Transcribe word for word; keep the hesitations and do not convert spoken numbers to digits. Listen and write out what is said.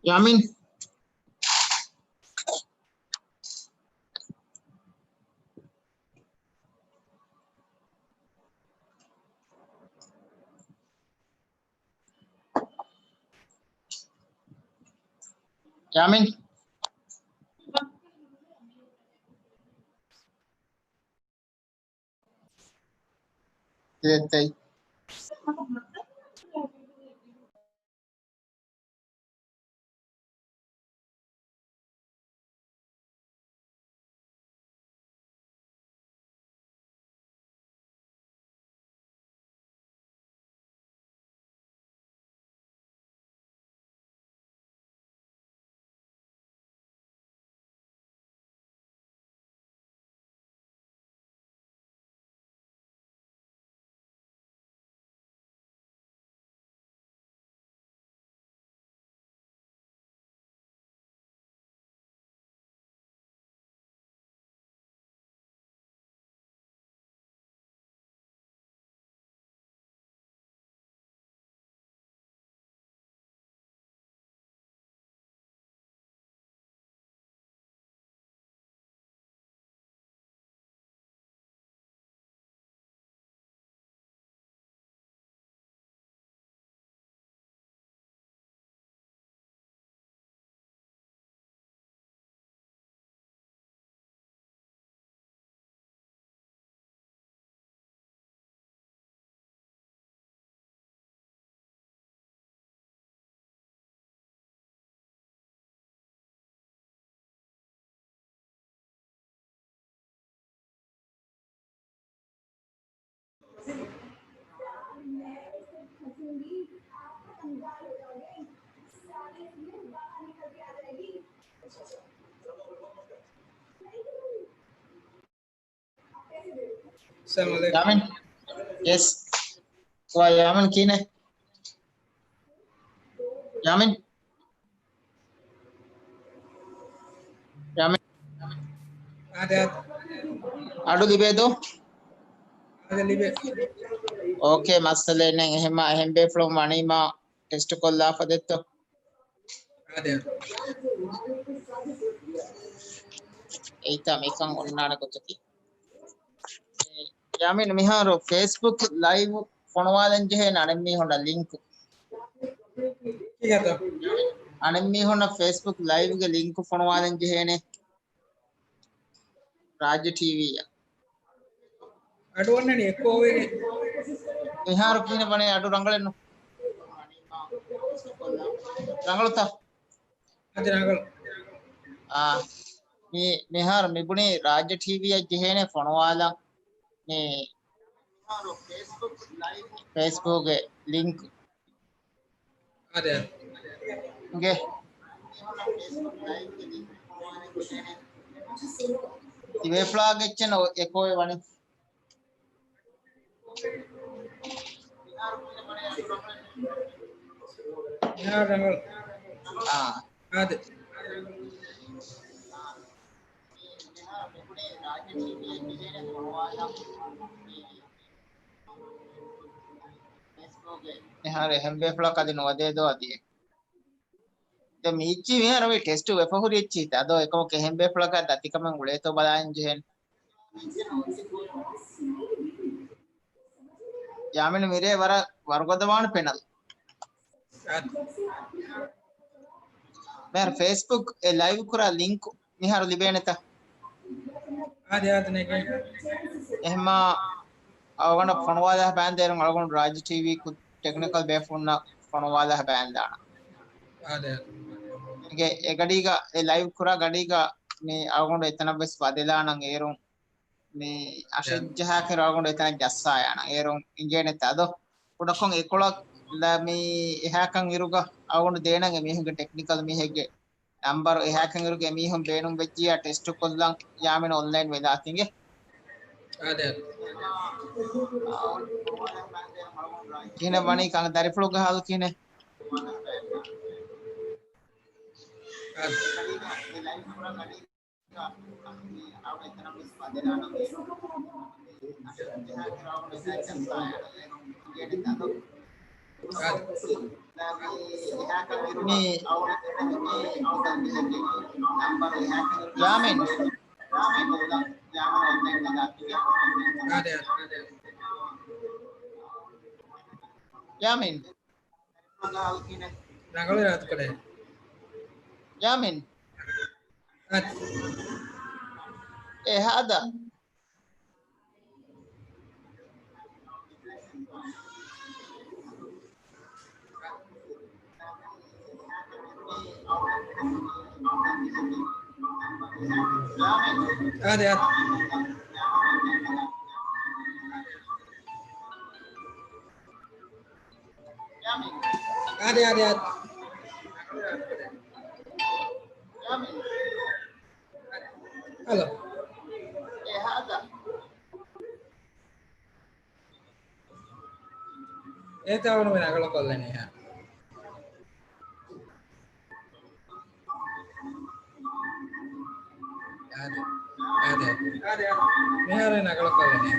ޔާމިން. ޔާމިން. ދެއްތައި. އައްސަލާމު ޢަލައިކުމް. ޔާމިން. ޔެސް. ސޯ، ޔާމިން ކިހިނެއް؟ ޔާމިން. ޔާމިން. އާދެ، އާދެ. އަޑު ލިބޭދޯ؟ އާދެ، ލިބޭ. އޯކޭ، މައްސަލައެއް ނެތް. އެހެންމާ، އެހެން ބޭފުޅުން ވަނީމާ ޓެސްޓް ކޮށްލާފަ ދެއްތޯ؟ އާދެ. އެއީތާ މިކަން އޮންނާނެ ގޮތަކީ. ޔާމިން، މިހާރު ފޭސްބުކް ލައިވް ފޮނުވާލަން ޖެހޭނެ އަނެއްމީހުންނަށް ލިންކު. ކީއްތަ؟ އަނެއްމީހުންނަށް ފޭސްބުކް ލައިވްގެ ލިންކު ފޮނުވާލަން ޖެހޭނެ. ރާއްޖެ ޓީވީއަށް. އަޑު އޮންނަނީ އެކޯ ވެގެން. މިހާރު ކިހިނެއް ވަނީ އަޑު ރަނގަޅެއްނު. ރަނގަޅުތަ؟ އަދި ރަނގަޅު. އާ، މި، މިހާރު މިބުނީ ރާއްޖެ ޓީވީއަށް ޖެހޭނެ ފޮނުވާލަން. މި ފޭސްބުކްގެ ލިންކް. އާދެ. ގެ. ތިބޭފުޅާގެ އެއްޗެއް އެކޯއެއް ވަނީ. މިހާރު ރަނގަޅު. އާ. އާދެ. މިހާރު އެހެން ބޭފުޅަކަށް އަދި ނުވަދޭ ދޯ އަދި. ދެން މިއެއްޗި މިހާރު މި ޓެސްޓް ވެފަ ހުރި އެއްޗިތަ؟ އަދޯ އެކަމަކު އެހެން ބޭފުޅަކަށް ދަތިކަމެއް އުޅޭތޯ ބަލާން ޖެހޭނެ. ޔާމިން މިރޭ ވަރަށް ވަރުގަދަވާނެ ޕެނަލް. މިހާރު ފޭސްބުކް އެ ލައިވް ކުރާ ލިންކު މިހާރު ލިބޭނެތަ؟ އާދެ، އާދެ، ނެގޭ. އެހެންމާ އަޅުގަނޑަށް ފޮނުވާލާ ބާންދޭރުން އަޅުގަނޑު ރާއްޖެ ޓީވީ ޓެކްނިކަލް ބޭފުޅުންނަށް ފޮނުވާލާ ބާންދާނަ. އާދެ. އެ ގަޑީގަ، އެ ލައިވް ކުރާ ގަޑީގަ މި އަޅުގަނޑު އެތަނަށް ވެސް ބަދެލާނަން އޭރުން. މި އަށެއްޖަހާކި ރާގުނޑު އެތަނަށް ޖައްސާ ޔާނަ. އޭރުން އިނގޭނެތަ އަދޯ؟ ކުޑަކޮށް އެކޮޅަށް ލަ މި އެހާކަން އިރުގަ އަޅުގަނޑު ދޭނަން އެމީހުންގެ ޓެކްނިކަލް މީހެއްގެ ނަންބަރު. އެހާކަން އިރުގަ އެމީހުން ބޭނުން ވެއްޖިޔާ ޓެސްޓު ކޮށްލަން ޔާމިން އޮންލައިން ވެލާތިނގެ. އާދެ. ކިހިނެއް ވަނީ ކަން ދަރިފުޅުގެ ހާލު ކިހިނެއް؟ އާދެ. މި ޔާމިން. ޔާމިން. ރަނގަޅު ރާތުކޮޅެއް. ޔާމިން. އަދި. އެ ހާދަ. އާދެ، އާދެ. އާދެ، އާދެ، އާދެ. ހަލޯ. އެ ތާވަނު މި ނަގަޅު ކޮށްލަނީ ހާ. އާދެ، އާދެ. މިހާރު ނަގަޅު ކޮށްލަނީ.